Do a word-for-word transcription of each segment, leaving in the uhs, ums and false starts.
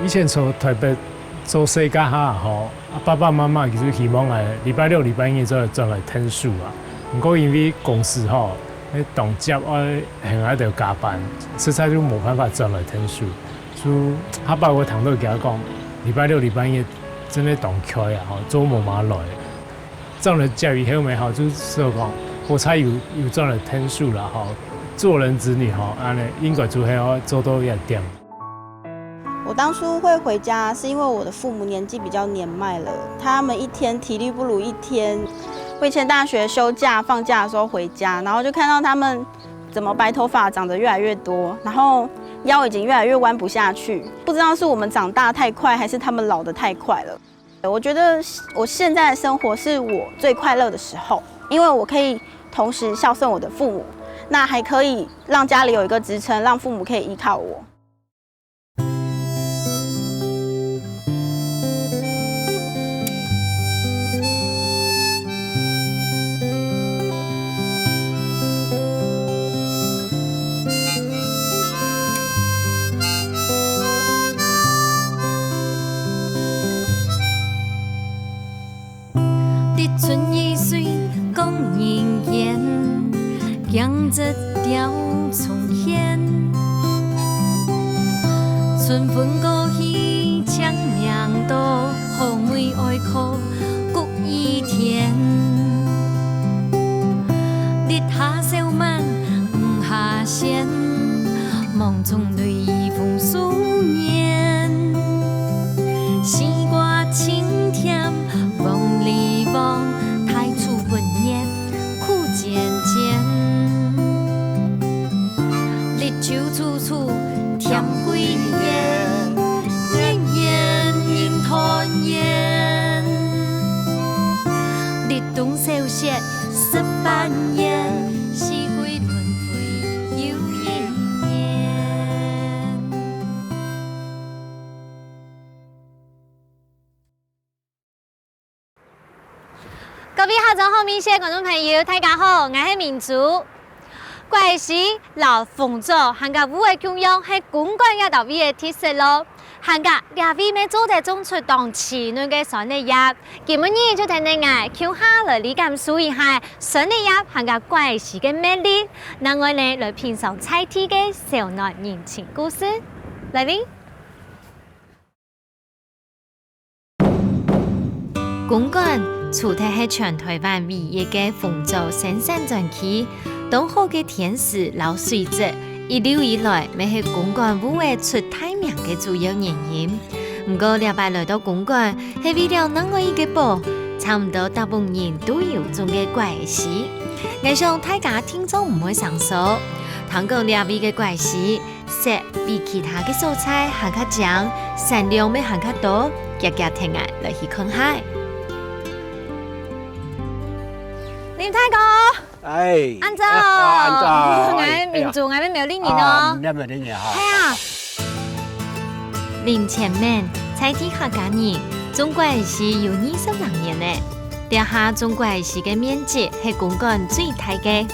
以前在臺北做事該下吼，啊，爸爸媽媽其實希望𠊎禮拜六、禮拜日做轉來𢯭手啊。毋過因為公司吼，該當輒愛喊𠊎兜加班，實在就無辦法轉來𢯭手。就下擺𠊎聽到佢講，禮拜六、禮拜日真个當𤸁啊，吼，做無麼來。轉來接以後咩吼，就係講，好彩有，有轉來𢯭手啦吼，做人子女吼，恁呢應該就係愛做到這點。 我当初会回家，是因为我的父母年纪比较年迈了，他们一天体力不如一天。我以前大学休假、放假的时候回家，然后就看到他们怎么白头发长得越来越多，然后腰已经越来越弯不下去，不知道是我们长大太快，还是他们老得太快了。我觉得我现在的生活是我最快乐的时候，因为我可以同时孝顺我的父母，那还可以让家里有一个支撑，让父母可以依靠我。 立春雨水降人煙，驚蟄鳥蟲喧。春分過去，青命多，好妹哀哭谷雨天。日下小滿，雨下仙， 望中淚雨紅樹年。西瓜清甜，黃梨黃，大樹分月苦煎煎。綠洲處處添桂圓，年年人團圓。立冬小雪十八年，四季輪迴又一年。 各位客庄好味緒个觀眾朋友，大家好，𠊎係明珠。粿絲摎紅棗還過烏仔共樣係公館這兜位个特色囉。還過這位乜做得種出當滋潤个酸梨葉。今晡日就跈等𠊎共下來感受一下酸梨葉還過粿絲个魅力。另外呢，來品嚐在地个小農人情故事。來哩！ 公館除忒係全臺灣唯一个紅棗生產專區，當好个天時摎水質，一路以來乜係公館烏仔出大名个主要原因。毋過這擺來到公館，係為了另外一個寶，差毋多逐屋人都有種个粿絲。𠊎想大家定著毋會生疏，聽講這位个粿絲 色比其他个所在還較靚，產量乜還較多，遽遽跈𠊎來去看下。林大哥，哎，恁早，啊，恁早，𠊎係明珠，哎呀，𠊎係苗栗人哦。啊，你係苗栗人哈。係啊。林千滿，在地客家人，種粿絲有二十零年了。這下種粿絲个面積係公館最大个。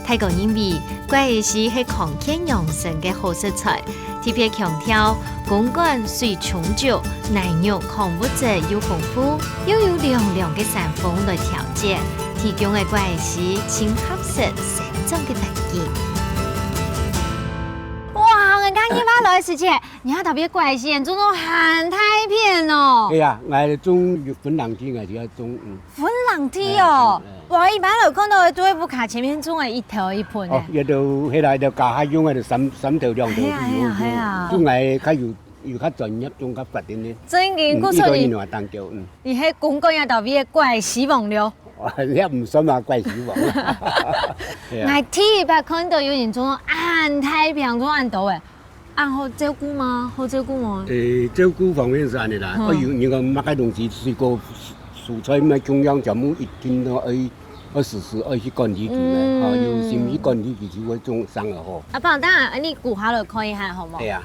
大家認為，粿絲係康健養生个好食材，特別強調公館水充足，泥肉礦物質又豐富，又有涼涼个山風來調節，提供个粿絲盡合適生長个環境。哇，𠊎今日來个時節，你看特別粿絲，種到恁大片哦。對啊，𠊎種有分兩期，𠊎就愛種，嗯。 分兩期哦。哎，哎，哎。哇，一般來看到个都係屋下前面種个一頭一盆哦，个。也都，係啦，就家下用个就三，三頭兩頭就有，哎呀，哎呀，哎呀。有，種个較有，有較專業，種較發展个。真个，嗯，故所你，一頭一兩擔就，嗯。你係公館這位个粿絲王了。哦，也毋算嘛，粿絲王。係啊。𠊎第一擺看到有人種恁大片，種恁多个。 恁好照顧嗎？好照顧無？誒，照顧方面係恁樣啦，嗯。愛有，你講麼个東西，水果、蔬菜，麼个共樣，全部一定都愛，愛時時愛去管理佢个，嗯。吼，有心去管理佢，就會種生得好。阿爸，等下，你跍下來看一下，好無？對啊。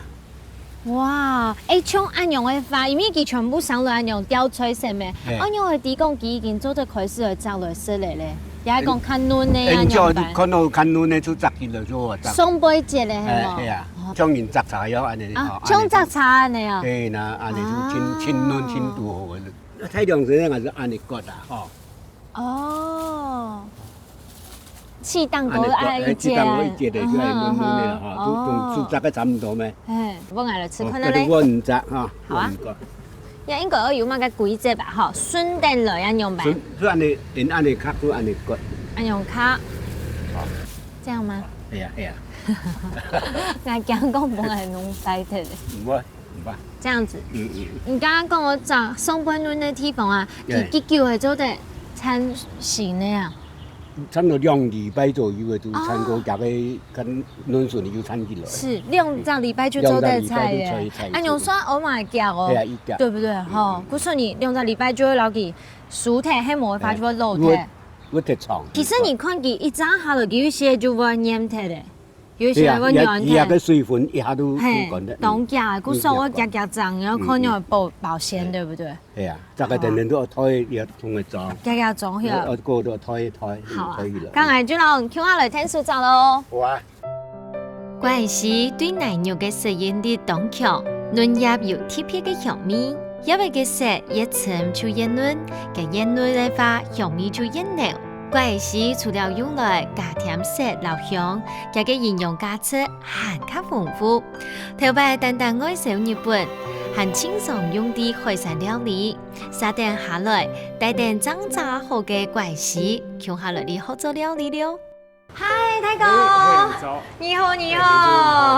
哇，誒，像恁樣个話，因為佢全部生落恁樣吊在上面，嘿。恁樣个地方，佢已經做得開始來摘來食了咧，也係講較嫩个啊，誒，你就恁樣般。看到較嫩个就摘起來就好摘。上背節个，係無？誒，對啊。像人摘茶一樣恁樣，啊，吼，像摘茶恁樣啊。恁樣就，嘿，那恁樣就盡，啊。盡嫩盡拄好个。大量時間還係恁樣割啊，吼。哦，試當多个，哎，試當多一節个，就愛嫩嫩个啦，吼，嗯哼，嗯哼，就，就，哦。就摘个差毋多咩？嘿，分𠊎來試看啊咧。哦，這就分你摘，吼，好啊。分你割。 也應該愛有麼个規則吧，吼，順等來恁樣吧。順，順恁樣，恁樣刻，順恁樣割。恁樣刻。好。這樣嗎？係啊，係啊。𠊎驚講分𠊎弄壞忒咧。毋會，毋會。這樣子。嗯，嗯。你剛剛講个摘上半嫩个地方啊，對。佢幾久會做得產新个啊？ 差不多兩禮拜左右个，就產過，哦。大概看嫩筍就產起來。是，兩隻禮拜就做得採耶。兩隻禮拜就採，採。哎，你算哦蠻遽哦，對啊，一遽。對不對？吼，嗯。故所你兩隻禮拜就會摎佢收忒，係無个話就會老忒。哎，會，會忒長。其實你看佢一摘下來，佢有些就會黏忒个，有些會軟忒。對啊，佢，佢个水分一下都，嘿，都乾忒。當遽，故所會遽遽摘，然後可能會保，保鮮，嗯。對不對？ 係啊，大概等等都愛推，也同佢裝。遽遽裝，係啊。愛，愛過都愛推，推，好啊，推起來。剛才就讓我們共下來聽書照咯。好啊。桂枝對耐肉个適應力當強，嫩葉有特別个香味，葉仔个色越深就越嫩，該越嫩个話，香味就越濃。桂枝除了用來加添色摎香，佢个營養價值還較豐富。頭擺單單外銷日本，還經常用在海產料理。 續等下來，帶等正摘好个桂枝，共下來學做料理了。嗨，大哥。哎，哎，你早。你好，你好。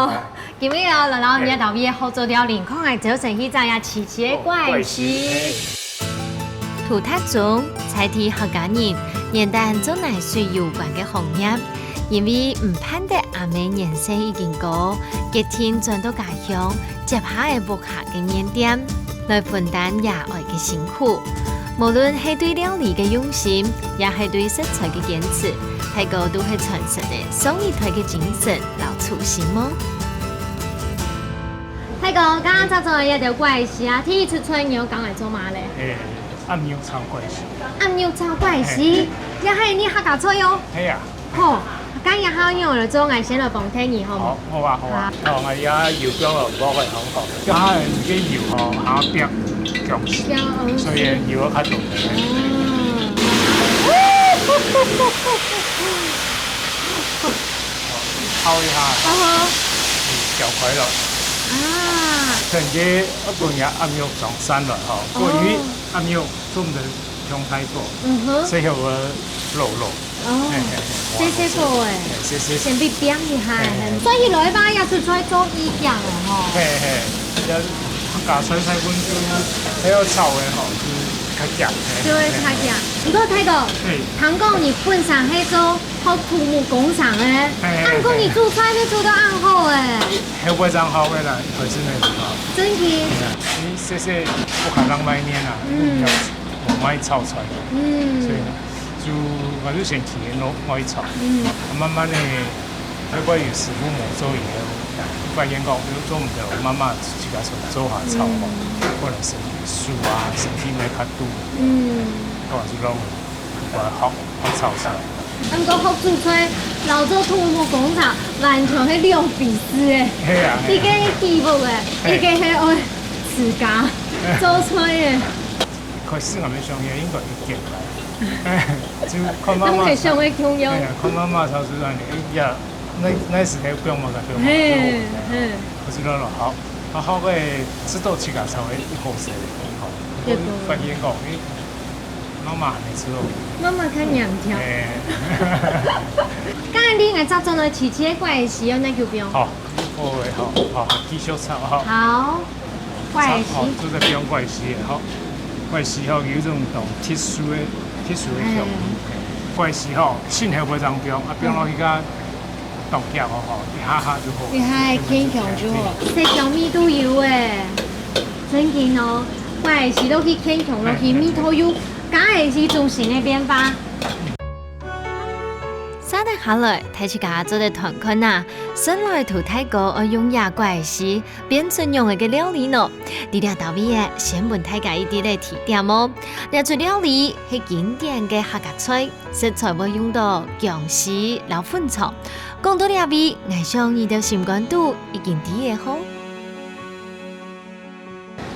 哎，你好。今日啊，來到你个單位學做料理，看𠊎朝晨去摘呀，萋萋个桂枝。哦，桂枝，嘿。土宅中，在地客家人，原旦做泥水有關个行業，因為毋盼得阿姆年歲已經高，決定轉到家鄉，接下个屋下 个麵店，來分擔爺哀个辛苦。無論係對料理个用心，也係對食材个堅持，大哥都係傳承了上一代个精神摎初心哦。大哥，剛剛摘做个這兜桂枝啊，第一次出來你有講來做麼个咧？欸，鴨肉炒桂枝。鴨肉炒桂枝，嘿。這係你客家菜哦。係啊。 好，該這下仰仔來做，𠊎先來幫𢯭你，好無？好，好啊，好啊。好。哦，𠊎這油放落鑊个，好無？這下个油吼，下壁強勢，強，嗯。所以油愛較大。嗯。好，炒一下，啊哈。嗯，攪開了。啊。趁機，呃，分這鴨肉裝散了吼，哦。因為鴨肉做毋得 放忒多，嗯哼。所以會老老。哦，嘿，嘿，嘿，細細个欸，嘿，細細。先分佢煸一下，嘿，嘿。所以來吧，也係出來做意境个吼。嘿，嘿，這客家菜菜本就，還有炒个吼，就較鹹，嘿，就會較鹹。嘿。毋過大哥，嘿。聽講你本身係做學土木工程个，嘿，嘿，啊，毋過你煮菜愛煮到恁好欸。嘿。後背正好个啦，開始个時候。真个？嘿啊，你細細，屋下人賣麵啊，嗯。 無賣炒菜，嗯。所以就𠊎就先去該外炒，嗯。慢慢个，後背有師傅無做以後，發現講，哎喲，做毋得，慢慢自家做，做下炒吼，嗯。可能身體手啊，身體會較拄，嗯。𠊎就摎𠊎學，學炒菜。啊，毋過學煮菜，摎做土木工程，完全係兩回事欸。係啊，係啊。一個係技術欸，係。一個係愛自家做菜欸。 開始𠊎也想个應該會簡單，就看媽媽，當然想个共樣。哎呀，看媽媽炒出來呢，哎呀，該，該時代放麼个，放麼个，嘿，嘿。可是呢，好，好好个，知道自家炒个好勢，吼，對，對。發現講，哎，媽媽恁樣做。媽媽較嚴格。哎。該你愛再做呢，萋萋个桂枝愛哪久放？好，好个，好，好，繼續炒，好。好。 桂枝。炒，哦，就係放桂枝个吼。桂枝吼，有一種當特殊个，特殊个香味。嗯。桂枝吼，先後背正放，啊，放落去較當遽吼，吼，一下下就好。一下牽強就好，對。色香味都有欸。真个哦，桂枝落去牽強落去，嘿，嘿，嘿。味道又加个係一種新个變化。 續等接下來，大自家做得揣看啊，先來同大哥愛用這个果子變出仰仔个料理呢？在這搭位仔，先分大家一息仔提點哦。這出料理係經典个客家菜，食材會用到薑絲摎粉腸。講到這位，𠊎想你兜心肝肚已經知仔吼。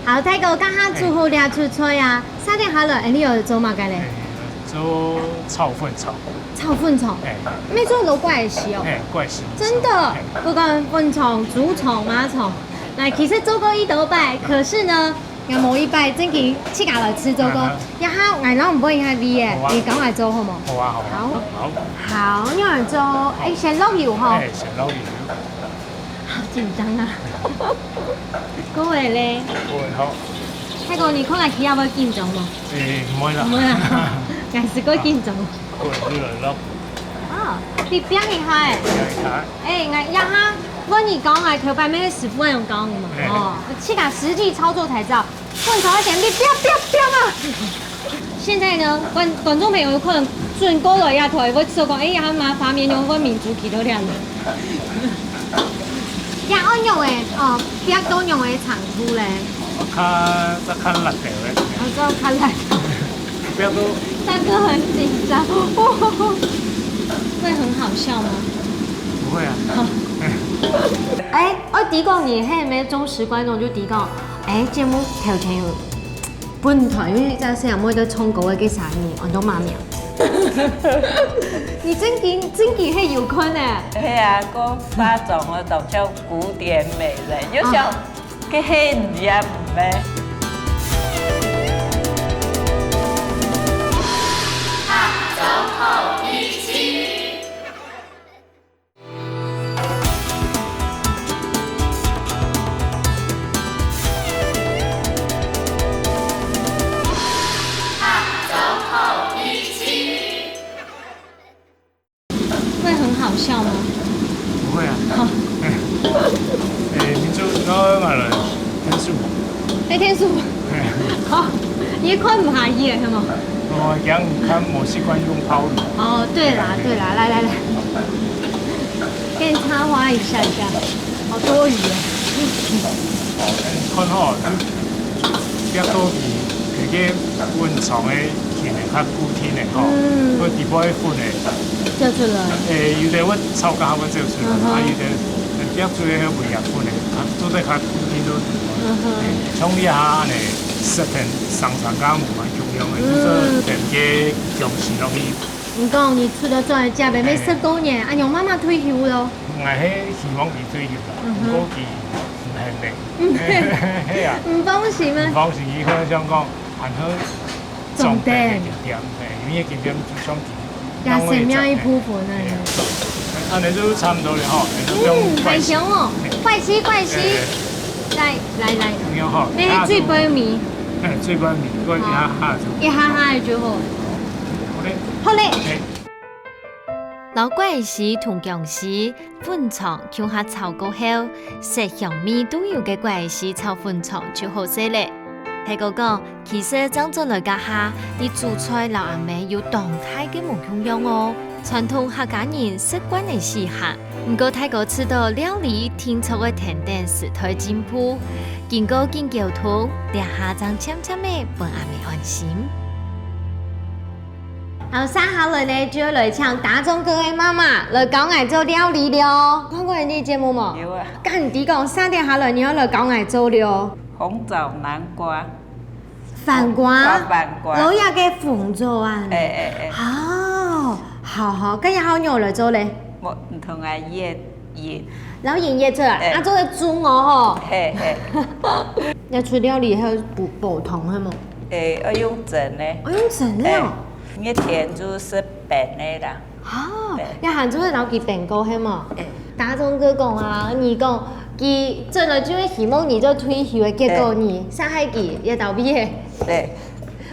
好，大哥，這下煮好這出菜啊，續等下來，𠊎俚愛做麼个咧？欸，做炒粉腸。炒粉腸，欸，愛做摎果子哦。欸，果子。真的，欸，不管粉腸、豬腸、馬腸，來，其實做過已多擺，可是呢，𠊎無一擺正經自家來試做過。嗯哼。這下，𠊎摎你問一下味欸，好啊。你教𠊎做好無？好啊，好啊。好。好。好，你來做，欸，先落油吼。欸，先落油。 好緊張啊！各位咧，各位好。大哥，你看𠊎企啊會緊張無？欸，毋會啦。毋會啦，𠊎係過緊張。各位，你來咯。啊，你變一下欸。變一下。欸，𠊎這下問你講，𠊎頭擺乜係師傅恁樣教你嘛，欸。哦，自家實際操作才知道。 粉腸愛先你啪啪啪啊！現在呢，觀，觀眾朋友可能轉過來呀，頭會說講，欸，這下麼个畫面，用個民族氣都亮了。這愛仰仔，哦，啪到仰仔程度咧？較，較辣个咧。哦，這較辣。啪到。大哥很緊張，會很好笑嗎？不會啊。好。欸，我知講你係毋係忠實觀眾，就知講，欸，節目頭前有 本來因為在細妹在唱歌个該聲音，安到麼名？你正經，正經係有看欸。係啊，該化妝个當像古典美人，又像啊。該係人家毋係。會很好笑嗎？不會啊。好。欸，欸，你就，然後買了天數。欸，天數。欸。好，你也看毋下去欸，是嗎？我講看無習慣用泡麵。哦，對啦，對啦，來來來。 給你插花一下下，好多餘啊。看吼，就煏到佢，佢个粉腸个形會較固定个吼，嗯。佢底背个粉个，走出來。欸，有个會炒到會走出來，嗯哼。啊，有个煏出來會有粉个，啊，做得較固定就。嗯哼。欸，像你下恁樣，十天、三餐間毋會共樣个，嗯。就是等个東西落去。 你講你出到轉來食个，乜十多年，啊，你媽媽退休咯？𠊎係希望佢退休啦，嗯哼。不過佢毋肯咧。嗯。係啊。毋放心啊。毋放心，佢可能想講，還好總得。總得个景點，係，因為景點就像佢，也生命一部分啊。係啊。恁樣就差不多了吼，恁樣就用嗯，很香哦，嘿。快些，快些。嘿，嘿。來，來，來。你好，那係最尾味。嘿，最尾味，過一下下就。一下下就好。好嘞。好嘞。嘿。 摎果子同薑絲、粉腸共下炒過後，色香味都有个果子炒粉腸就好勢咧。大哥講，其實正轉來該下，你煮菜摎阿姆有當大个無共樣哦。傳統客家人食慣个時行，毋過大哥試著料理定著个天天時代進步，經過緊溝通，這下正漸漸仔分阿姆安心。 好，續下來呢，就愛來請打中哥个媽媽來教𠊎做料理了。看過你个節目無？有啊。該你講，續等下來你愛來教𠊎做了。紅棗南瓜。番瓜。紅棗番瓜。摎這个紅棗啊。欸，欸，欸。好，好，好，該愛仰般來做咧？𠊎，你同𠊎研研。摎研研出來，欸。啊，做得煮哦吼。嘿，嘿。這出料理還有補，補充，係無？ 欸，愛用蒸个。哦，用蒸个哦。欸，熱天就食冰个啦。哦，對。也還做得摎佢冰過，係無？欸。打中哥講啊，你講，佢真个就係希望你做退休个，結果你，欸。傷害佢，也倒閉个。對。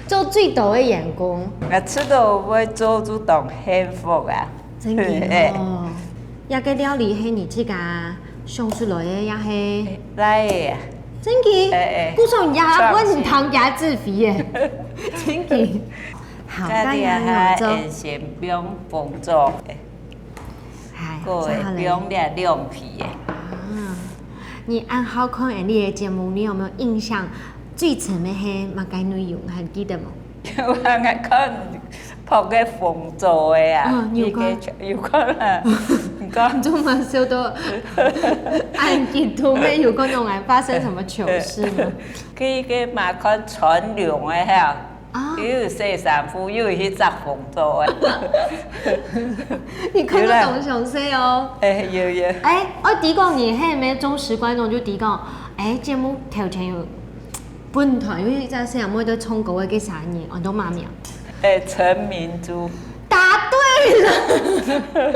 做最多个員工。𠊎試著會做就當幸福啊。 真个哦。欸。這个料理係你自家想出來个，也係？來个啊。真个？欸，欸。故所你也會毋通加自肥耶。真个。好，該這下𠊎先放紅棗。个會放這兩皮个。啊，你恁好看𠊎俚个節目，你有沒有印象最深个係麼个內容？還記得無？有啊，𠊎看拍个紅棗个啊，嗯，有看。有看啊。你講，你做麼个笑到恁激動个？有看到𠊎發生什麼糗事嗎？去个嘛看川龍个哈。 啊。又有洗衫褲，又有去摘紅棗啊。你看到當詳細哦。欸，有，有。欸，𠊎知講你係毋係忠實觀眾，就知講，欸，節目頭前有分段，有一隻細妹在唱歌个，該啥人，安到麼名？欸，陳明珠。答對了。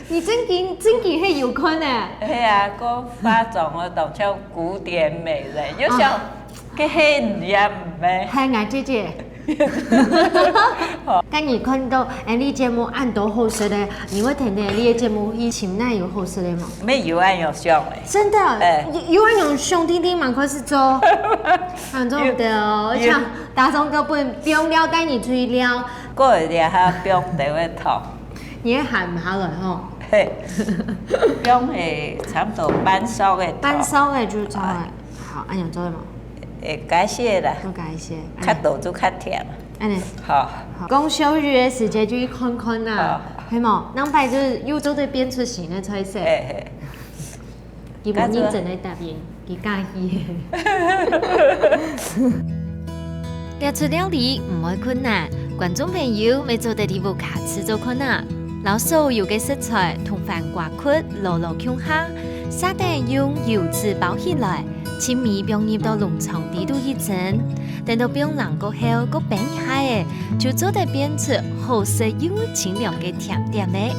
你真經，真經係有看欸。係啊，个化妝哦，當像古典美人，又像啊。 該係你啊，毋係？係𠊎姐姐。該你看到𠊎俚節目恁多好食个，你會跈等𠊎俚个節目去尋哪有好食个無？乜有恁樣想欸。真的，欸。有，有恁樣想，定定嘛開始做。很重要哦，有，有。像打算个本，不用料，帶你出去尞。過一下還放點个糖。你會含毋下來吼？嘿，放个差不多半勺个糖。半勺个就差不多。欸。好，恁樣做得無？ 會加些啦。好，加一些。較多就較甜。恁呢。好。好，講笑語个時節就去看看啦，好。係無？兩擺就係又做得變出新个菜色。嘿，嘿。佢無認真个答應，佢客氣。這齣料理毋會困難，觀眾朋友乜做得在屋下試做看啊！摎所有个食材同番瓜殼摎摎共下，續等用油紙包起來， 盡尾放入到籠床底肚去蒸，等到放冷過後，過煸一下仔，就做得變出好食又清涼个甜點咧。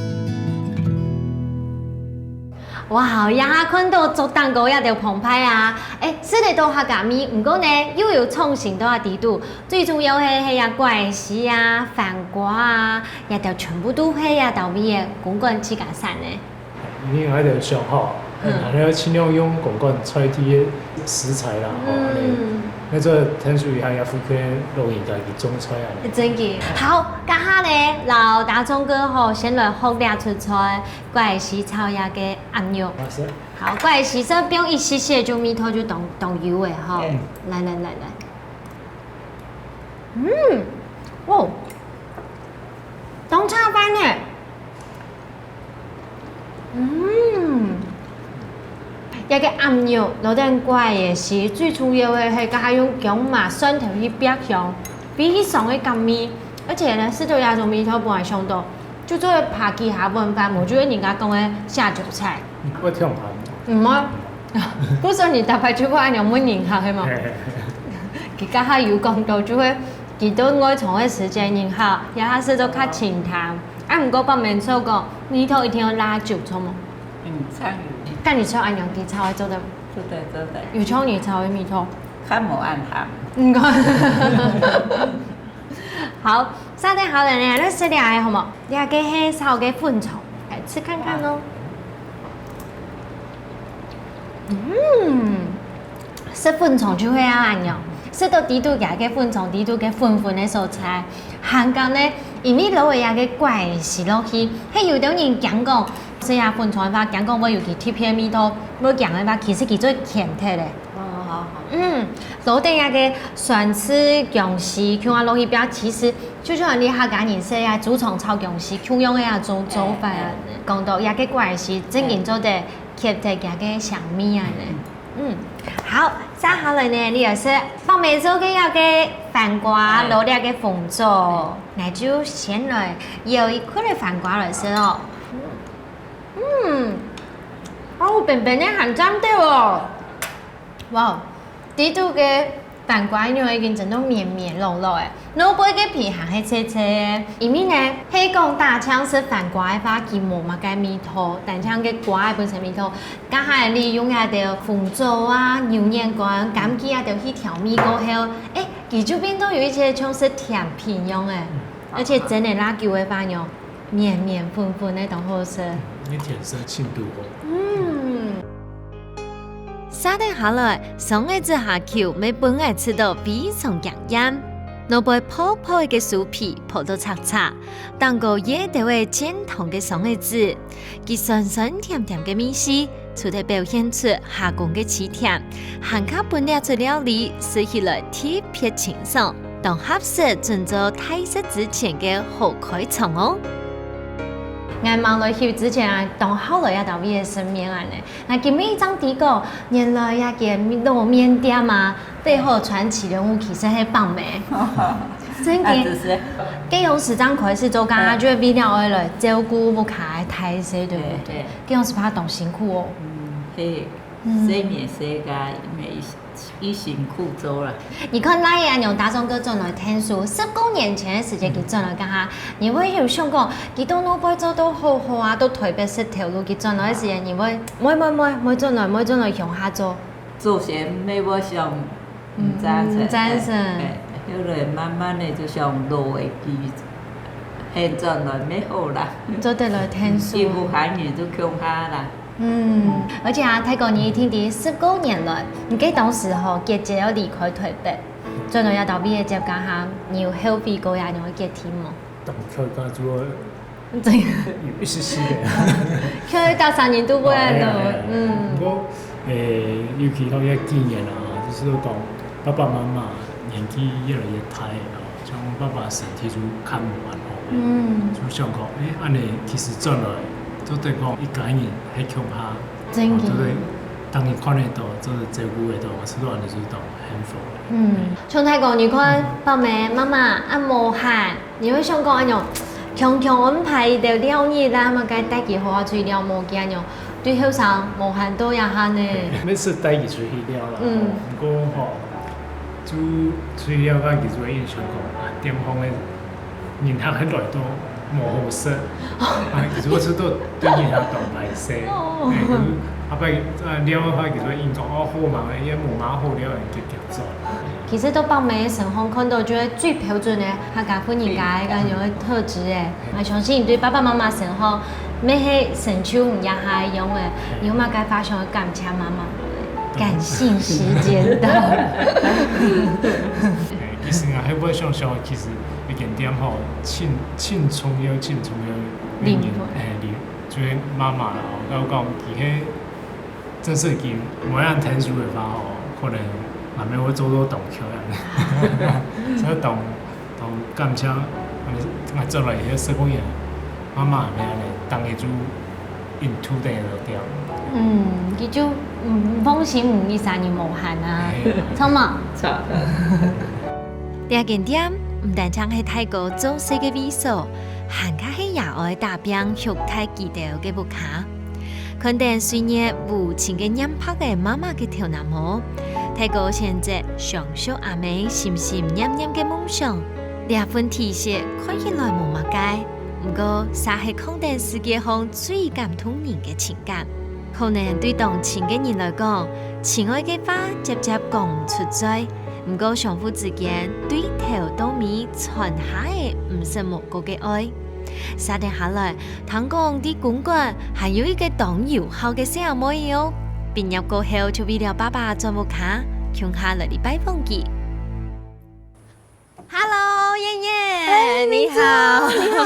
哇，這下看到桌頂高這兜澎湃啊！欸，食得到客家味，毋過呢，又有創新到啊底肚。最重要个係這瓜仔絲啊、番瓜啊，這兜全部都係這兜位个公館自家產个。 因為𠊎兜想吼，嗯。呃，還愛盡量用公館在地个食材啦，吼，嗯。恁呢，該做𢯭手一下也分佢老人家去種菜啊。真个。好，這下呢，摎大聰哥吼，先來學這齣菜，瓜仔絲炒這个鴨肉。啊，係。好，瓜仔絲先放一息息，就味道就當，當有个吼。嗯。來，來，來，來。嗯，哦，當下飯呢。 嗯，這个鴨肉摎等瓜仔絲最重要个係，佢還用薑嫲蒜頭去煏香，非常个甘味。而且呢，食到這種味道，本來想到，就做得扒幾下碗飯，無就係人家講个下酒菜。會忒鹹。毋會，故所你逐擺就會恁樣問人客，係無？嘿嘿嘿。佢這下有講到，就係佢到外場个時節，人客這下食到較清淡。 啊，毋過講毋免錯講，味道一定愛落酒，著無？嗯，正有。該你像恁樣佢炒个做得？做得，做得。有像你炒个味道。較無恁鹹。嗯。好，續等好了呢，來食這个好無？這个係炒个粉腸，來試看看哦。嗯。 食粉腸就係恁樣，食到底肚佢个粉腸，底肚个粉粉个所在。還過呢，因為摎个這个瓜仔絲落去，係有兜人驚講，食這粉腸个話，驚講會有佢特別个味道，會驚个話，其實佢做得鹹忒个。哦，好，好。嗯，摎等這个酸醋薑絲，共下落去煏，其實就像你客家人食這豬腸炒薑絲，共樣个這種做法啊。哎，哎。講到這个瓜仔絲，正經做得吸忒佢个香味啊呢。 嗯，好，續下來呢，你愛食放梅子个這个番瓜，哎。摎這个紅棗，𠊎就先來舀一塊个番瓜來食哦。嗯，哦，冰冰个，還正兜哦。哇，底肚个番瓜肉已經蒸到綿綿糯糯欸。 外背个皮還係脆脆个，因為呢，係講打淨食番瓜个話，佢無麼个味道，單淨个瓜个本身味道。該下利用這兜紅棗啊、牛眼乾、枸杞這兜去調味過後，欸，佢就變到有一些像係甜品樣欸，而且蒸个較久个話呢，綿綿粉粉个當好食。你甜食程度好。嗯。續等下來，上个這下口，乜分𠊎食到非常驚豔。外背薄薄个酥皮，薄到赤赤，頂高圓兜个煎糖个霜仔子，佢酸酸甜甜个味緒，除忒表現出蝦公个鮮甜，還較分這齣料理食起來特別清爽，當合適準做大食之前个好開場哦。𠊎吂來翕之前啊，當好來這兜位个食麵恁呢。 𠊎今晡日正知講，原來這間老麵店啊，背後傳奇人物其實係伯姆。真个，啊，就是。該央時正開始做，該就為了愛來照顧屋下个大細，對不對？對，對。該央時怕當辛苦哦。嗯，係，嗯。細人細个，因為 佢辛苦做啦。你看，倈仔恁樣打算過轉來𢯭手，十過年前个時間佢轉來該下，你會有想講，佢到外背做到好好啊，到台北食頭路，佢轉來个時間，你會，毋會，毋會，毋會，毋會轉來，毋會轉來鄉下做。做先毋會想，毋贊成，嗯，毋贊成。哎，哎，後來慢慢个就想老个佢，肯轉來乜好啦。做得來𢯭手。佢屋下人就共下啦。 嗯，而且啊，大哥你一定知，十過年來，你該當時吼，決志愛離開台北，轉來這兜位个接該下，你有後悔過這樣个決定無？當然，該就，真个。有一絲絲个。可能隔三年都會了，哦，哎呀，哎呀，嗯。不過，誒，尤其到這幾年啊，就是講，爸爸媽媽年紀越來越大了， 像爸爸身體就較無恁好，嗯。就想講，誒，恁呢其實轉來，做得講一家人係共下，真个。哦，對不對？當然看得到，做得照顧得到，係講恁呢就當幸福。嗯，像大哥，你看，嗯。爸爸媽媽恁無閒，你會想講恁樣，強強安排一兜尞日啦，麼个帶佢好好出去尞，無佢恁樣，對後生無閒到這下呢。每次帶佢出去尞啦，嗯。不過吼， 就除了講，其實𠊎印象講，啊，店方个人客還來到無好勢，啊，其實𠊎試著對人客當歹勢。哦。哎，就是後擺，啊，尞个話，其實𠊎應講，哦，好忙个，也無麼好尞，結結走。其實到伯姆个身上看到，就係最標準个客家婦人家个該種个特質誒。 𠊎相信你對爸爸媽媽身上，乜係成就你這下个樣仔，你有麼个話想愛感謝媽媽？感性時間到。誒，其實𠊎還會想想，其實一間店吼，盡，盡重要、盡重要个人，靈魂。誒，你，就係媽媽啦，吼，𠊎有講，佢係 真係緊，無恁𢯭手个話吼，可能還無會做到當久樣。所以當，當感謝，𠊎轉來以後，十過年，媽媽恁呢，當然就into得了掉。嗯，佢就，嗯，放心，你三年無閒啊，係啊。著無？著。這間店毋單淨係大哥做事个位所，還較係爺哀打拚畜大佢兜个屋下。 看等歲月無情个黏白个媽媽个頭那毛，大哥選擇相續阿姆心心念念个夢想。這份體恤看起來無麼个，毋過，嗄係囥等世界上最感動人个情感。可能對當親个人來講，親愛个話輒輒講毋出嘴，毋過相互之間對頭到尾傳下个毋識無過个愛。 續等下來，聽講在公館還有一個當有孝个細阿妹哦。畢業過後就為了爸爸轉屋下，共下來去拜訪佢。Hello，燕燕，哎，你好。你好。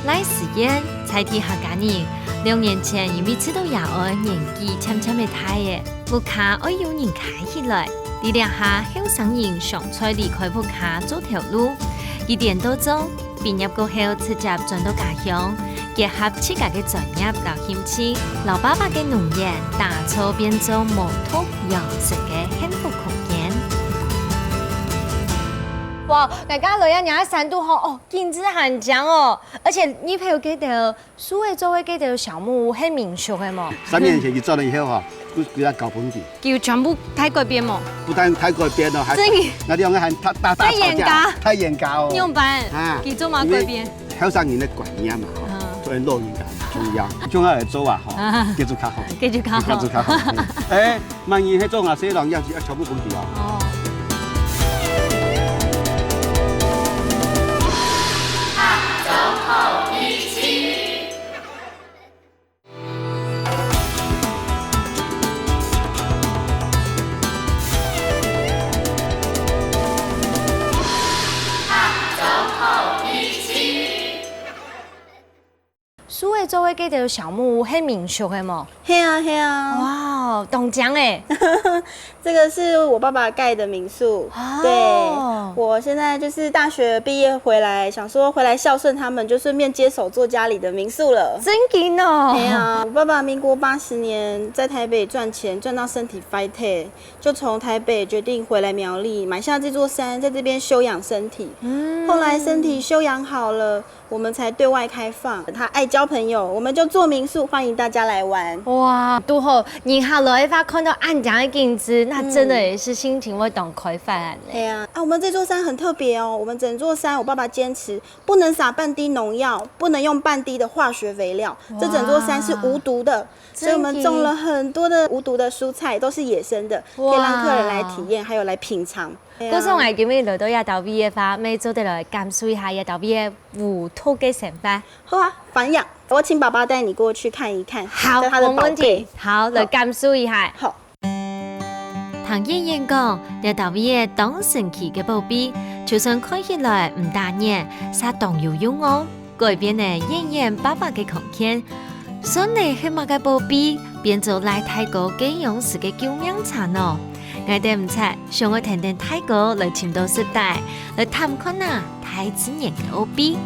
賴詩燕，在地客家人，兩年前因為知道爺哀年紀漸漸个大了，屋下愛有人徛起來。在這下，後生人常在離開屋下做頭路，佢顛倒做 畢業過後直接轉到家鄉，結合自家个專業摎興趣，摎爸爸个農園打造變做無毒養生个幸福空間。哇，𠊎這下來啊，這山肚吼，哦，景致還靚哦，而且你朋友該兜樹仔做个該兜小木屋，係民宿个無？三年前佢轉來以後吼，佢，佢也交分佢。 佢有全部大改變無？不但大改變咯，還，真的。𠊎兩個還大，大，大吵架，再冤家。太冤家哦。你仰般？啊，佢做麼改變？因為後生人个觀念嘛，吼，啊。做老人家很重要，共下來做啊，吼，啊。繼續較好。繼續較好。繼續較好。嗯。哎，萬一該種啊，細人要，要全部分佢哦。哦。做个該个小木屋，係民宿个無？係啊，係啊。哇，當靚欸！這個是我爸爸蓋的民宿。哦。對，我現在就是大學畢業回來，想說回來孝順他們，就順便接手做家裡的民宿了。真的哦。對啊，我爸爸民國八十年在台北賺錢，賺到身體壞忒，就從台北決定回來苗栗，買下這座山，在這邊休養身體。嗯。後來身體休養好了，我們才對外開放。他愛交朋友，我們就做民宿，歡迎大家來玩。哇，堵好，人客來个話，看到恁靚个景致，那真的也是心情會當開放呢。對啊，啊，我們這座山很特別哦，我們整座山，我爸爸堅持不能撒半滴農藥，不能用半滴的化學肥料，這整座山是無毒的，所以我們種了很多的無毒的蔬菜，都是野生的，可以讓客人來體驗，還有來品嚐。 故所𠊎今日來到這搭位个話，乜做得來感受一下這搭位个無毒个生活。好啊，歡迎，我請爸爸帶你過去看一看，好，這是他的寶貝。沒問題。好，來感受一下。好。聽燕燕講，這搭位个當神奇个寶貝，就算看起來毋打眼，煞當有用哦。 改變了燕燕爸爸个空間。算了係麼个寶貝，變做賴大哥該央時个救命草呢？𠊎等毋掣，想愛跈等大哥來尋到實底，來探看啊大自然个奧祕。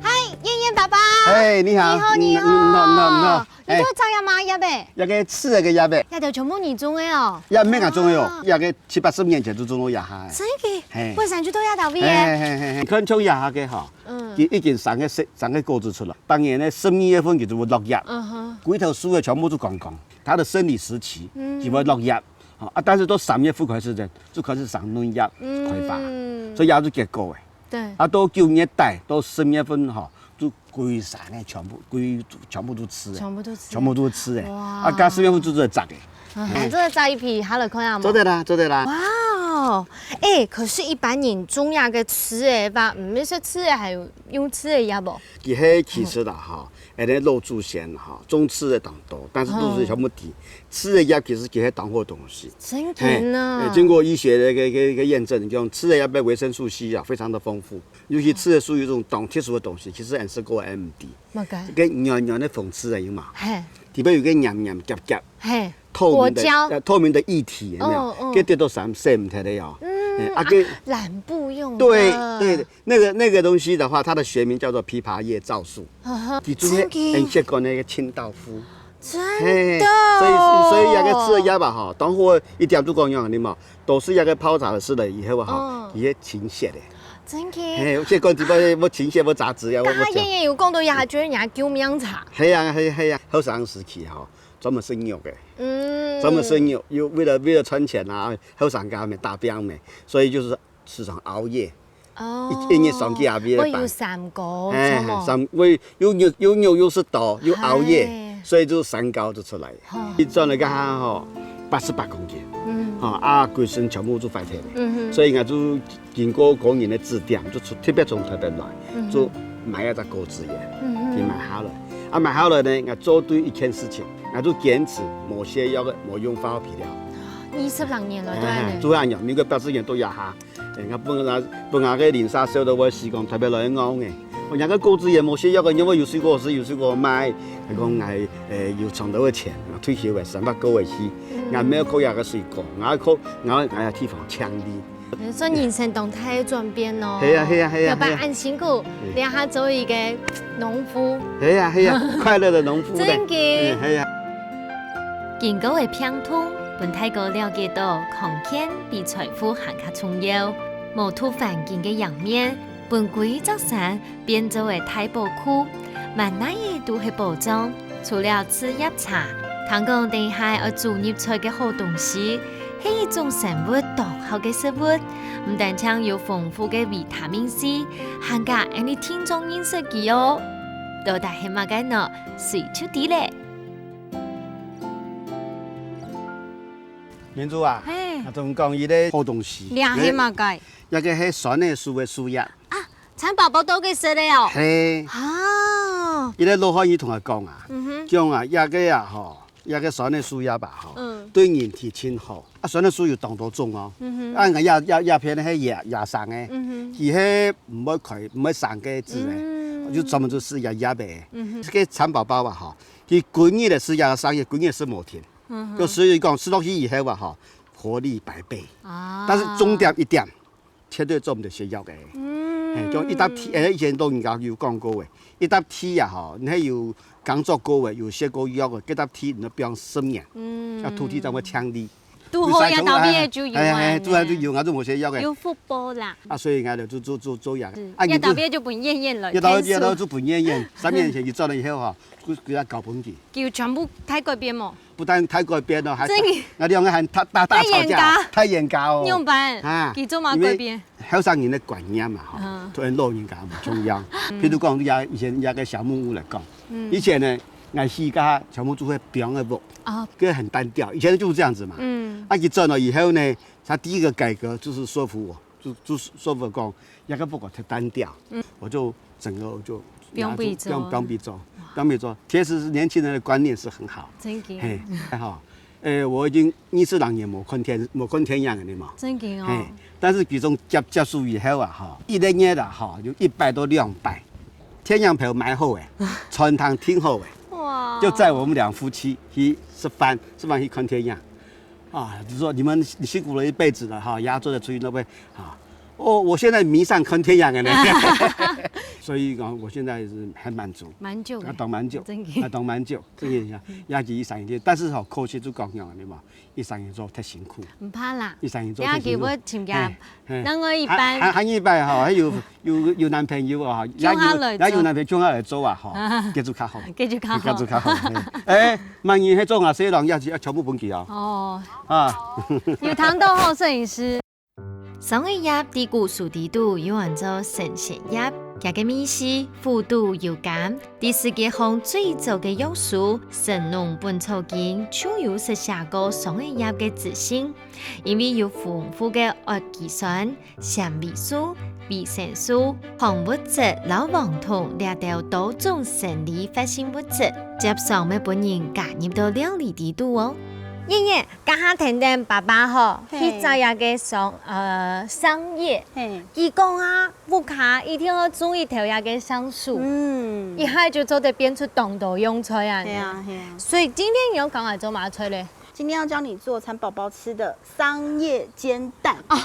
嗨，燕燕爸爸。哎，你好。你好，你好。嗯，嗯，嗯，嗯，嗯。 你兜摘這麼个葉仔？這个刺个个葉仔。這兜全部你種个哦？這毋係𠊎種个哦，哇。這个七八十年前就種到這下个。真个？嘿。本身就到這搭位个。嘿，嘿，嘿，嘿，你看像這下个吼，嗯。佢已經生个色，生个果子出來。當然呢，十二月份佢就會落葉。嗯哼。歸頭樹个全部都光光，它的生理時期，嗯。佢會落葉。好，啊，但是到三月份開始呢，就開始生嫩葉，嗯。開花。所以也是結果个。對。啊，到九月底到十月份吼， 就歸山个全部，歸，全部都刺个，全部都刺个。全部都刺个。哇。啊，加上面會做做摘个。嗯，嘿。做得摘一批，下來看下無？做得啦，做得啦。哇哦，欸，可是一般人種這个刺个話，毋係食刺个，還有用刺个葉無？佢係其實啦，吼，恁呢老祖先吼，種刺个當多，但是都是全部提，刺个葉其實佢係當好東西。真个呢。嘿，經過醫學个个个个驗證，你講刺个葉个維生素C啊，非常的豐富。 尤其刺个屬於這種當特殊个東西，其實恁識个M D。麼个？該軟軟个紅刺个有無？嘿。裡背有個黏黏夾夾，嘿。透明个，果膠。呃，透明个液體，有沒有？哦，哦。該滴到身上洗毋忒个哦。嗯，嘿，啊，啊，該染布用的。對，對，那個，那個東西的話，它的學名叫做枇杷葉皂素。嗯哼，佢就係真个。𫣆識講个清道夫。 真的。嘿，所以，所以這个刺个葉啊，吼，當好一點就講樣，你嘛，都是這个泡茶个事了以後啊，吼，哦。佢會清血个。真个。嘿，這講直白，無清血，無雜質呀，無，無講。剛剛燕燕有講到這，就係人家救命茶。係啊，係，係啊，後生時期吼，專門食肉个。嗯。專門食肉，又為了，為了賺錢啊，後生家咩打拚咩，所以就是時常熬夜。 哦。一，一日上幾下晡个班。會有三高，哎，著無？三，會又，又，又肉又食到，又熬夜，哎。所以就三高就出來。哦。一轉來該下吼，八十八公斤。嗯。吼，啊，歸身全部就壞忒了。嗯哼。所以𠊎就經過工人个指點，就出，特別從台北來，嗯哼。就買一隻果子園，嗯哼。就買下來。啊，買下來呢，𠊎做對一件事情，𠊎就堅持無瀉藥个，無用化學肥料。二十零年來都恁呢。哎，就恁樣，民國八十年到這下。 哎，𠊎本來，本來个鄰舍笑到會死講，特別來鬧个。𠊎講个果子園無瀉藥个，因為有水果食，有水果賣。𠊎講𠊎，哎，有賺到个錢，𠊎退休个生活過會去。嗯。𠊎無靠這个水果，𠊎靠，𠊎，𠊎个地方淨俐。所以人生當大个轉變哦。係啊，係啊，係啊，有辦法恁辛苦，係啊。嗯。這下做一個農夫。係啊，係啊，快樂的農夫呢。真个。嗯，係啊。經過个病痛，分大哥了解到康健比財富還較重要。 無毒環境个贏面，分歸隻山變做个大寶庫，滿哪仔都係寶藏。除了刺葉茶，聽講等下愛煮入菜个好東西，係一種生物當好个食物，毋單淨有豐富个維他命C，還加𫣆俚定著認識佢哦。到底係麼个呢？隨就知咧。明珠啊，嘿。𠊎同你講一個好東西。這係麼个？ 這個係酸梨樹个樹葉。啊，蠶寶寶都可以食个哦。係。啊。一個老漢醫同𠊎講啊，嗯哼。講啊，這個啊吼，這个酸个樹葉啊，吼，嗯。對人體真好。啊，酸个樹有當多種哦。嗯哼。啊，𠊎這，這，這片係野，野生个，嗯哼。佢係毋會開、毋會生个子个，嗯。就專門就食這葉个。嗯哼。這个蠶寶寶啊，吼，佢歸日个食這个桑葉，歸日食無停。嗯哼。就所以講，食落去以後啊，吼，活力百倍。啊。但是重點一點， 絕對做毋得食藥个。嗯。嘿，就一搭鐵，誒，以前老人家有講過个，一搭鐵啊吼，你係有耕作過个，有食過藥个，該搭鐵你愛放十年，嗯。該土地正會淨俐。堵好這道味就有啊，哎，哎，堵好就有，𠊎就無食藥个。有福報啦。啊，所以𠊎就做，做，做，做藥。是，啊，你就這道味就分燕燕來，一道，一道就分燕燕，三年前佢轉來以後吼，佢，佢也交分佢。佢有全部大改變無？ 不但大改變哦，還，真的。𠊎兩个還大，大，大吵架，大冤家。大冤家哦。仰般？啊，佢做麼改變？因為後生人个觀念嘛，吼，嗯。同老人家無共樣。嗯。譬如講，這以前這个小木屋來講，嗯。以前呢，𠊎去該小木屋係平个屋，哦。該很單調。以前就是這樣子嘛。嗯。啊，佢轉了以後呢，他第一個改革就是說服我，就，就是說服我講， 那個不管太單調，嗯。我就整個我就不用被做。不用，不用被做，不用被做。其實是年輕人的觀念是很好。真的。嘿，還好。誒，我已經二十多年無看天，無看太陽了嘛。真的哦。嘿，但是自從接，接觸以後啊，哈，一個月啊，哈，有一擺到兩擺，太陽頭買好誒，餐廳訂好誒，哇。就載我們兩夫妻去食飯，食飯去看太陽。 啊，就說你們辛苦了一輩子了哈，也做得出去那邊啊。哦，我現在迷上看太陽了呢。所以講，我現在是很滿足。滿足誒。啊，當滿足，真的。啊，當滿足，真的呀，也是一生一世。但是吼，可惜就講樣，你嘛，一生一做太辛苦。毋怕啦，一生一做太辛苦。也係會請假。嘿，嘿。另外一半。還，還，還有一半哈，還有，有，有男朋友啊，也有，共下來做。也有男朋友共下來做啊，哈，繼續較好。繼續較好。繼續較好，嘿。誒，萬一係做啊，細人也是要全部分佢啊。哦。 啊。有聽到吼，攝影師。桑个葉在古書裡肚有安做神仙葉，佢个味緒苦度又甘。在世界上最早个藥書《神農本草經》就有識寫過桑个葉个知識，因為有豐富个胺基酸、 纖維素、維生素、礦物質摎黃酮這兜多種生理活性物質，接上會分人加入到料理裡肚哦。燕燕，這下跈等爸爸吼，嘿。去摘這个桑，呃，桑葉。嘿。佢講啊，屋下一定愛種一條這个桑樹，嗯。一下就做得變出當多樣菜啊。係啊，係啊。所以今天你要教𠊎做麼个菜咧？ 今天要教你做蠶寶寶吃的桑葉煎蛋。哦，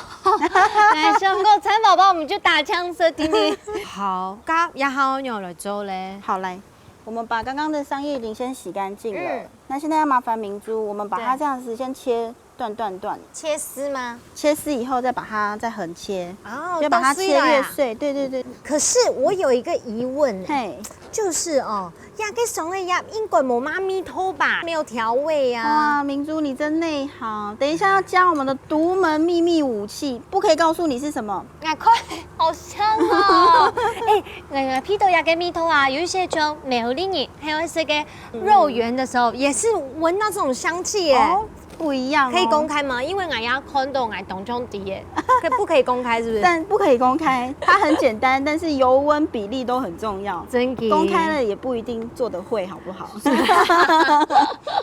來，想到蠶寶寶，我們就打槍說定定。好，該這下愛仰般來做咧？好，來，我們把剛剛的桑葉已經先洗乾淨了。嗯。那現在要麻煩明珠，我們把它這樣子先切段段段。對。切絲嗎？切絲以後再把它再橫切。哦，要把它切越碎。都碎了呀。對，對，對。可是我有一個疑問欸。嘿。 就是哦，這个桑个葉應該無麼个味道吧？沒有調味啊。哇，明珠你真內行，等一下要教我們的獨門秘密武器，不可以告訴你是什麼。啊，快，好香哦！欸，那個鼻著這个味道啊，有一些像苗栗人，還有一些个肉圓的時候，也是聞到這種香氣耶。哦， 不一樣哦。可以公開嗎？因為𠊎也看到𠊎當中知耶，可，不可以公開是不是？但不可以公開，它很簡單，但是油溫比例都很重要。真的。公開了也不一定做得會，好不好？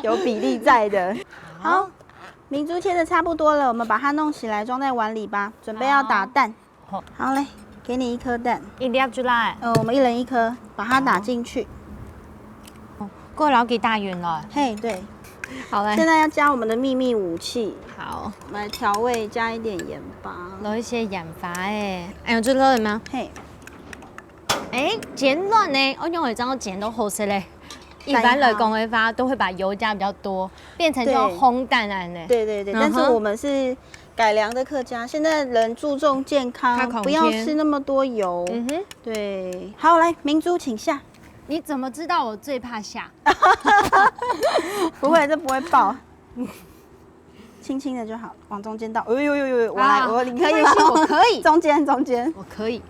有比例在的。好。好，明珠切得差不多了，我們把它弄起來，裝在碗裡吧。準備要打蛋。好。好，來，給你一顆蛋。一粒出來。呃，我們一人一顆，把它打進去。哦，過了幾大勻了。嘿，對。好嘞。現在要加我們的秘密武器。好。來調味，加一點鹽巴。落一些鹽巴欸。哎喲，這落了嗎？嘿。欸，煎卵呢？我用一張煎都好食嘞。一般來講的話，都會把油加比較多，變成像烘蛋恁呢。對，對，對，嗯哼。但是我們是改良的客家，現在人注重健康，較康健。不要吃那麼多油。嗯哼。對，好，來，明珠請下。你怎麼知道我最怕下？不會，這不會爆。輕輕的就好，往中間倒。哎呦呦呦，我來，啊，我，你可以嗎？沒關係，我可以。中間，中間。我可以。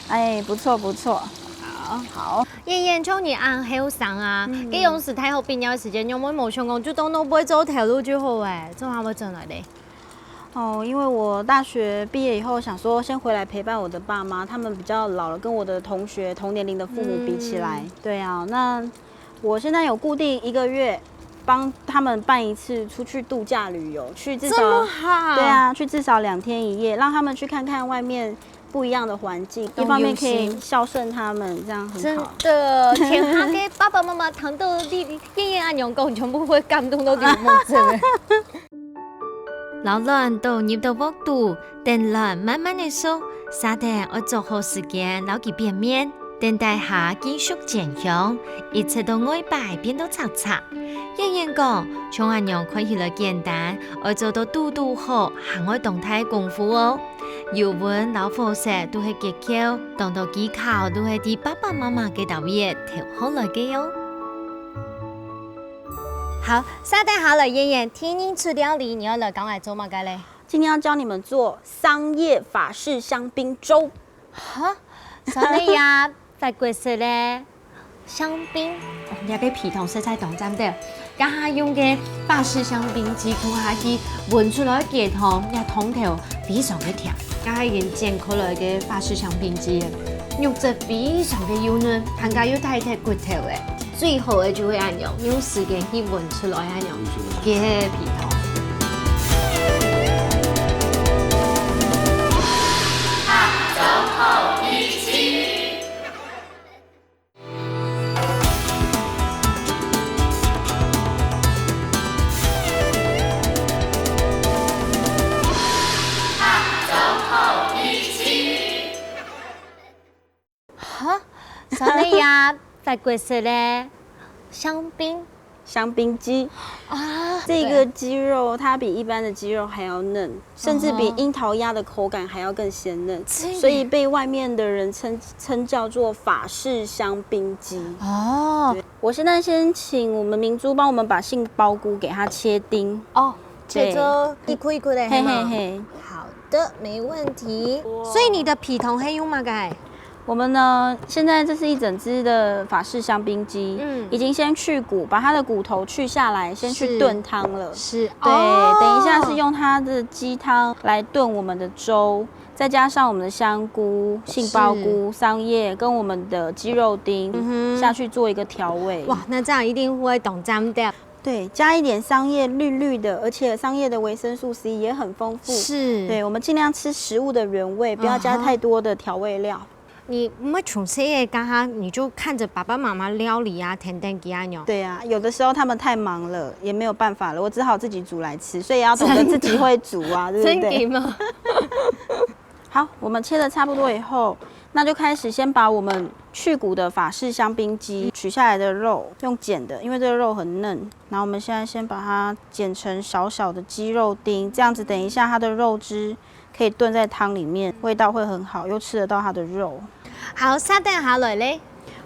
哎，不錯，不錯。好。好。燕燕，像你恁後生啊，嗯。該央時大學畢業時間，有無想講就當做毋會做頭路就好欸，做麼个會轉來咧？哦，因為我大學畢業以後，想說先回來陪伴我的爸媽，他們比較老了，跟我的同學同年齡的父母比起來，嗯。對啊，那 我現在有固定一個月帮他们办一次出去度假旅游，去至少，这么好。对啊，去至少两天一夜，让他们去看看外面不一样的环境，一方面可以孝顺他们，这样很好。真的，天下个爸爸妈妈听到你燕燕恁样讲，全部会感动到流目汁。老卵都入到鑊肚，等卵慢慢个熟，沙丁愛做好時間撈佢變面，等待下繼續煎香，一直到外擺變到赤赤。 燕燕講，像恁樣看起來簡單，愛做到堵堵好，還愛當大功夫哦。油溫摎火勢都係訣竅，當多技巧都係在爸爸媽媽个兜仔偷學來个哦。好，續等下來，燕燕，第二出料理，你愛來教𠊎做麼个咧？今天要教你们做桑叶法式香槟粥。哈，啥个呀？法國式咧？ 香檳，哦，這个皮糖實在當讚个。這下用个法式香檳汁，同下去搵出來个糖，這糖頭非常个甜。這下已經剪開來个法式香檳汁，肉質非常个幼嫩，還加又帶忒骨頭个。最好个就係恁樣，用時間去搵出來恁樣，佢个皮糖。哈，啥个呀？法國式个香檳。香檳鸡。啊，这个鸡肉它比一般的鸡肉还要嫩，甚至比哦。櫻桃鸭的口感还要更鲜嫩，真的。所以被外面的人称，称叫做法式香槟鸡。哦。对，我现在先请我们明珠帮我们把杏鲍菇给它切丁。哦，切做一块一块个，嘿嘿嘿。好的，没问题。所以你个皮糖係用麼个？我们呢，现在这是一整只的法式香槟鸡，嗯。已经先去骨，把它的骨头去下来，先去炖汤了。是，对，哦。等一下是用它的鸡汤来炖我们的粥，再加上我们的香菇、杏鲍菇、是。桑叶跟我们的鸡肉丁，嗯哼。下去做一个调味。哇，那这样一定会当赞的。对，加一点桑叶，绿绿的，而且桑叶的维生素C也很丰富。是。对，我们尽量吃食物的原味，不要加太多的调味料。啊哈。 你毋會從細个該下，你就看著爸爸媽媽料理啊，等等佢恁樣。对啊，有的时候他们太忙了，也没有办法了，我只好自己煮来吃，所以也要懂得自己会煮啊，对不对？真的吗？好，我们切得差不多以后，那就开始先把我们去骨的法式香槟鸡取下来的肉，用剪的，因为这个肉很嫩。然后我们现在先把它剪成小小的鸡肉丁，这样子等一下它的肉汁可以炖在汤里面，味道会很好，又吃得到它的肉。好，續等下來咧。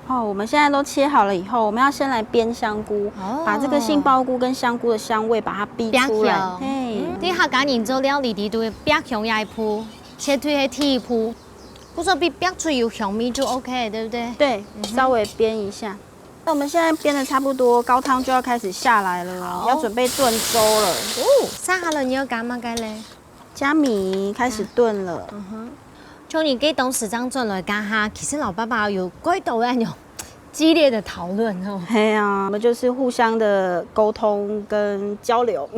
哦，我们现在都切好了以后，我们要先来煸香菇，哦。把这个杏鲍菇跟香菇的香味把它逼出来。煸香。嘿。嗯，對客家人做料理，佢都會煸香這一步，絕對係第一步。故所比煸出有香味就OK，對不對？对，嗯哼。稍微煸一下。那我们现在煸的差不多，高汤就要开始下来了哦，好。要准备炖粥了。哦，續下來你要加麼个咧？ 虾米开始炖了。嗯哼。從你个當時正轉來該下，其實老爸爸有蓋多个恁樣激烈的討論哦。嘿啊，我们就是互相的沟通跟交流。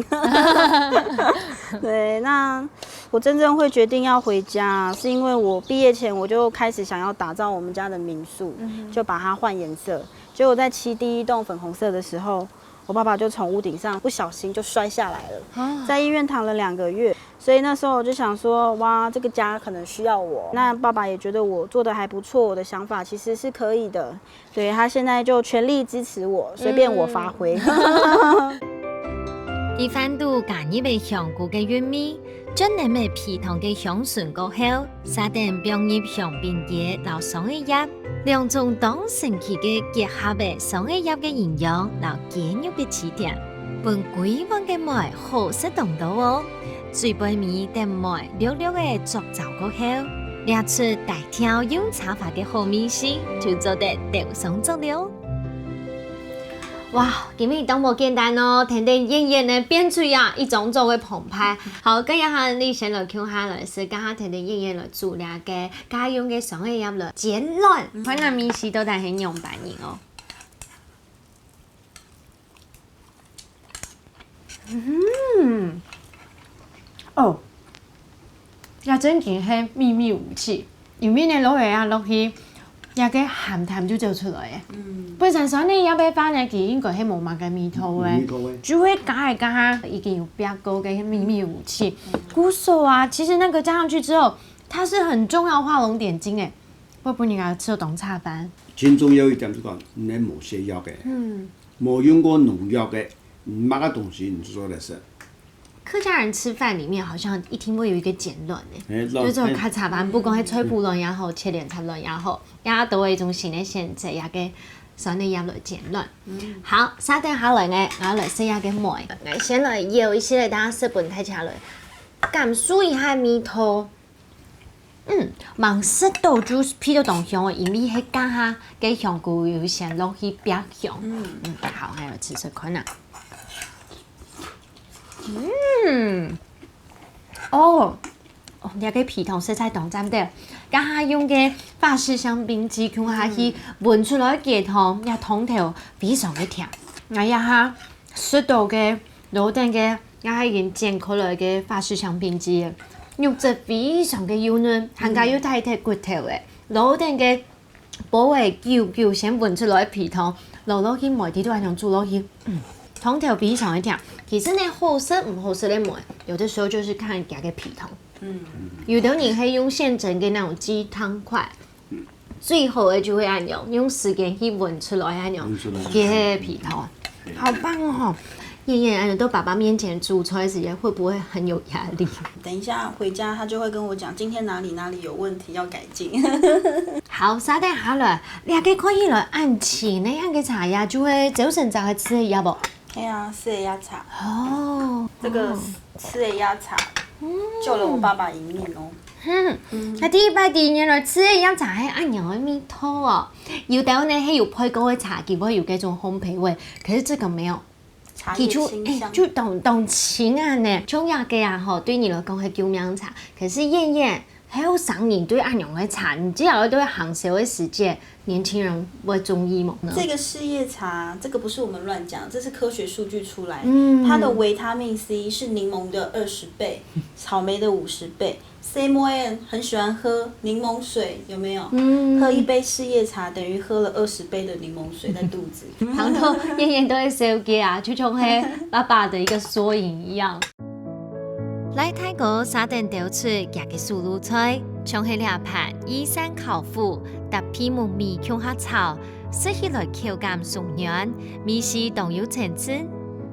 对，那我真正会决定要回家，是因为我毕业前我就开始想要打造我们家的民宿，嗯哼。就把它换颜色。结果在漆第一栋粉红色的时候，我爸爸就从屋顶上不小心就摔下来了，啊。在医院躺了两个月。所以那时候我就想说，哇，这个家可能需要我。那爸爸也觉得我做得还不错，我的想法其实是可以的。对，他现在就全力支持我，随便我发挥。嗯。在飯肚加入个香菇个韻味，轉等个皮糖个香醇過後，續等放入香檳雞摎桑葉葉，兩種當神奇个結合个桑葉葉个營養摎雞肉个質地，分歸碗个糜好食當多哦。 最背尾等糜略略个著燥過後，這齣帶調油茶花个好味緒就做得兜上桌了。哇，今晡日當無簡單哦，跈等燕燕呢變出啊一張桌个澎湃。好，該這下你先來共下來食，該下跈等燕燕來煮這个家用个桑葉葉來煎卵，看下味緒到底係仰般形哦。嗯，哦，這真正係祕密武器，因為呢，落仔啊落去，這个鹹淡就走出來了。嗯，本身酸个葉个話呢，佢應該係無麼个味道个，無味道个。就會加一加，已經有煏過个祕密武器。嗯，故所啊，其實那個加上去之後，它是很重要的畫龍點睛欸。會分人家食當下飯。真重要一點就講，你無瀉藥个，嗯，無用過農藥个，你麼个東西你做得食。客家人吃飯裡面好像一定會有一個鹼卵欸，欸，就這種卵，欸，較茶飯，不管係菜脯卵也好，切蓮葉卵也好，也都有一種新的選擇，也个酸个葉來鹼卵。嗯，好，續等下來呢，𠊎來試一下个梅，𠊎先來舀一息來，等下食分大家來感受一下味道。 嗯，吂食到就鼻到當香哦，因為係加下个香菇有先落去煏香。嗯，嗯，好，還有試試看啊。嗯，哦，哦，這个鼻湯實在當讚个，加下用个法式香檳雞共下去搵出來个湯，這湯頭非常个甜。𠊎這下食到个，摎等个 也係已經剪開來个法式香檳雞，肉質非常个幼嫩，還加有帶忒骨頭欸，摎等个薄个久久先搵出來个皮湯，摎落去梅底都還想煮落去，嗯，湯頭非常个甜。其實呢，好食毋好食个梅，有的時候就是看佢个皮湯。嗯，有的人係用現成个那種雞湯塊， 最好个就係恁樣，用時間去搵出來恁樣，搵出來，佢个皮湯，好棒哦！燕燕，恁樣到爸爸面前煮菜時間，會不會很有壓力？等一下回家，他就會跟我講今天哪裡哪裡有問題要改進。好，續等下來，這个看起來恁清个恁个茶葉，就係朝晨早个試个葉無？係啊，試个葉茶。哦，這個試个葉茶救了我爸爸一命哦。 嗯，該第一擺知原來試个葉茶係恁樣个味道哦。有兜呢係有焙過个茶，佢會有該種烘焙味，可是這個沒有。茶葉清香。佢就，欸，就當，當清啊呢。像這个啊吼，對你來講係救命茶，可是燕燕，後生人對恁樣个茶，你知道對行銷个時節，年輕人會中意無呢？這個試葉茶，這個不是我們亂講，這是科學數據出來的。嗯。它的維他命C是檸檬的二十倍，草莓的五十倍。細妹仔很喜歡喝檸檬水，有沒有？嗯。喝一杯試葉茶等於喝了二十杯的檸檬水在肚子。糖豆燕燕都會燒雞啊，就像係爸爸的一個縮影一樣。來，大哥續等兜出佢个手路菜，像係這盤依山烤麩，搭皮目米共下炒， 食起來口感鬆軟，味緒當有層次。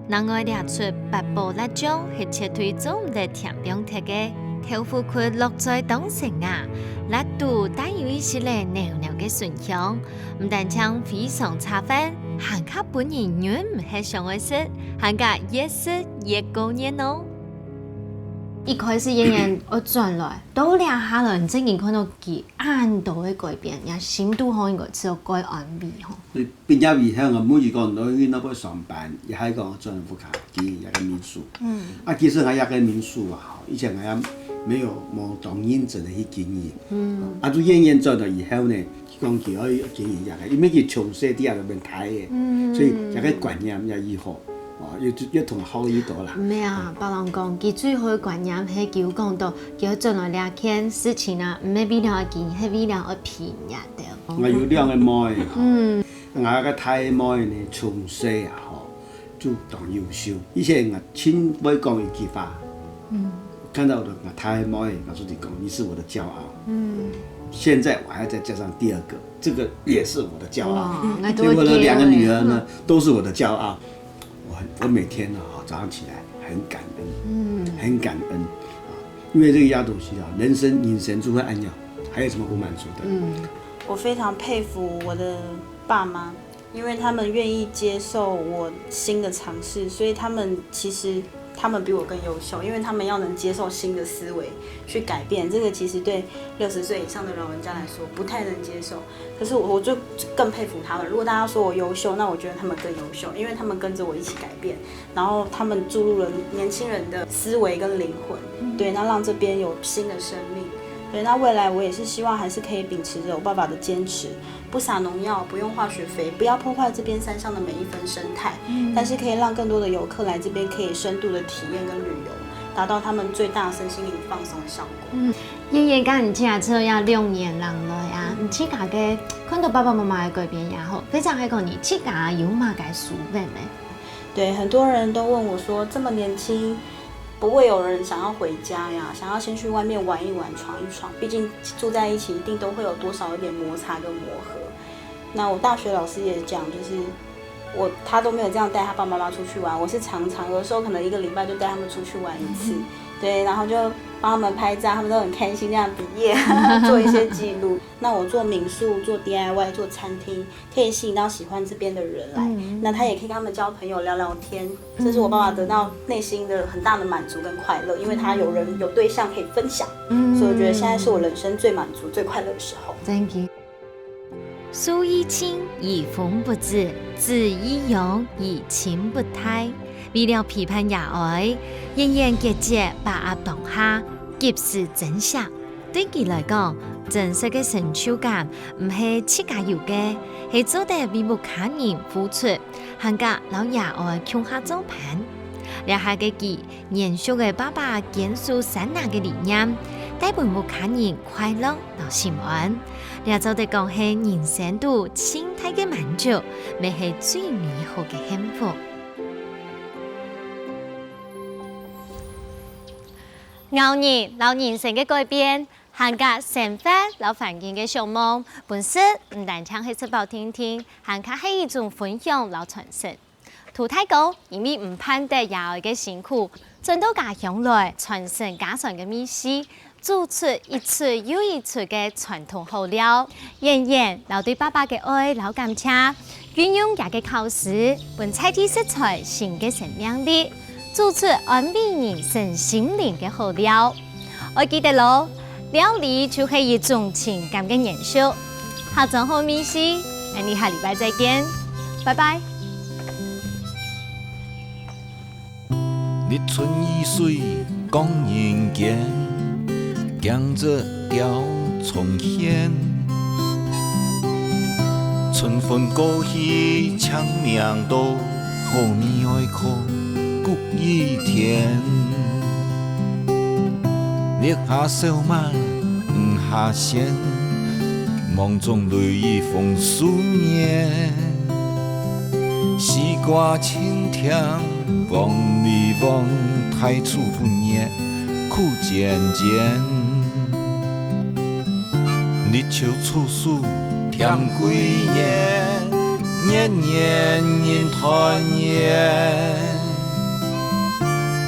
另外這齣八寶辣醬係絕對做毋得添放忒个，豆腐骨落嘴當成啊，辣度帶有一息仔醹醹个醇香，毋單淨非常差分，還較分人忍毋核想愛食，還較越食越過癮哦。一開始燕燕愛轉來，到這下來，你正經看到佢恁多个改變，若心肚項應該係有蓋安慰吼。 所以畢業以後，𠊎每日講，𠊎去該位上班，也還講轉屋下經營一個民宿。嗯。啊，其實𠊎一個民宿啊，吼，以前𠊎也沒有，無當認真的去經營。嗯。啊，就燕燕轉來以後呢，佢講佢愛經營一個，因為佢從細在該邊大个，嗯。所以這個觀念也已好，啊，又，又同學好已多啦。毋係啊，別人講，佢最好个觀念係佢有講到，佢愛轉來這件事情啊，毋係為了經營，係為了愛陪人家。 𠊎有兩個妹仔，嗯。𠊎个大妹呢，從細啊，吼，就當優秀。以前𠊎盡會講一句話，嗯。看到我的，𠊎大妹，𠊎就講，你是我的驕傲。嗯。現在我還再加上第二個，這個也是我的驕傲。哇，所以我的兩個女兒呢，嗯。都是我的驕傲。我很，我每天呢，早上起來很感恩，嗯。很感恩啊，因為這個丫頭是啊，人生，人生就會恁樣，還有什麼不滿足的？嗯。 我非常佩服我的爸媽，因為他們願意接受我新的嘗試，所以他們其實他們比我更優秀，因為他們要能接受新的思維去改變，這個其實對六十歲以上的老人家來說不太能接受。可是我，我就更佩服他們。如果大家說我優秀，那我覺得他們更優秀，因為他們跟著我一起改變，然後他們注入了年輕人的思維跟靈魂，嗯。對，那讓這邊有新的生命。对，那未来我也是希望还是可以秉持着我爸爸的坚持，不撒农药，不用化学肥，不要破坏这边山上的每一分生态，嗯，但是可以让更多的游客来这边可以深度的体验跟旅游，达到他们最大身心灵放松的效果。嗯，燕燕，刚你自家做也六年人了呀，嗯，你自家个看到爸爸妈妈的改变也好，非常还讲你自家有么个思维呢？对，很多人都问我说，这么年轻，不会有人想要回家呀？想要先去外面玩一玩、闯一闯，毕竟住在一起一定都会有多少一点摩擦跟磨合。那我大学老师也讲，就是我他都没有这样带他爸爸妈妈出去玩，我是常常有的时候可能一个礼拜就带他们出去玩一次，对，然后就帮他们拍照，他们都很开心这样比耶，做一些记录。那我做民宿、做 D I Y、做餐厅，可以吸引到喜欢这边的人来，那他也可以跟他们交朋友、聊聊天，这是我爸爸得到内心的很大的满足跟快乐，因为他有人有对象可以分享，所以我觉得现在是我人生最满足、最快乐的时候。Thank you。 树欲靜而風不止，子欲養而親不待。為了陪伴爺哀，燕燕決志把握當下，及時珍惜。對佢來講，真實个成就感毋係自家有个，係做得為屋下人付出，還加摎爺哀共下做伴。這下个佢 延續了爸爸堅守山林个理念，帶分屋下人快樂摎心安。這做得講係人生肚盡大个滿足，乜係最美好个幸福。咬人摎人生个改變，還加生活摎環境个向望，本身毋單淨係食飽定定，還加係一種分享摎傳承。 杜大哥因為毋盼得爺哀个辛苦，轉到家鄉來傳承家傳个味緒，煮出一出又一出个傳統好料。燕燕摎對爸爸个愛摎感謝，運用厥个巧思，分在地食材新个生命力，煮出安慰人身心靈个好料。 愛記得囉，料理就係一種情感个延續。下轉好味緒，𠊎俚下禮拜再見，拜拜。日出而水光人間，鏡子吊窗前。春分過去青冥多，好味哀苦各異甜。 月下愁眉五下閒，夢中淚雨紅樹眠。西瓜清甜黃梨黃，大廚傅熱苦煎煎。立秋處暑甜桂圓，年年人團圓。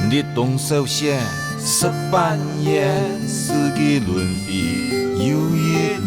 立冬霜雪食粄圓，四季輪迴又一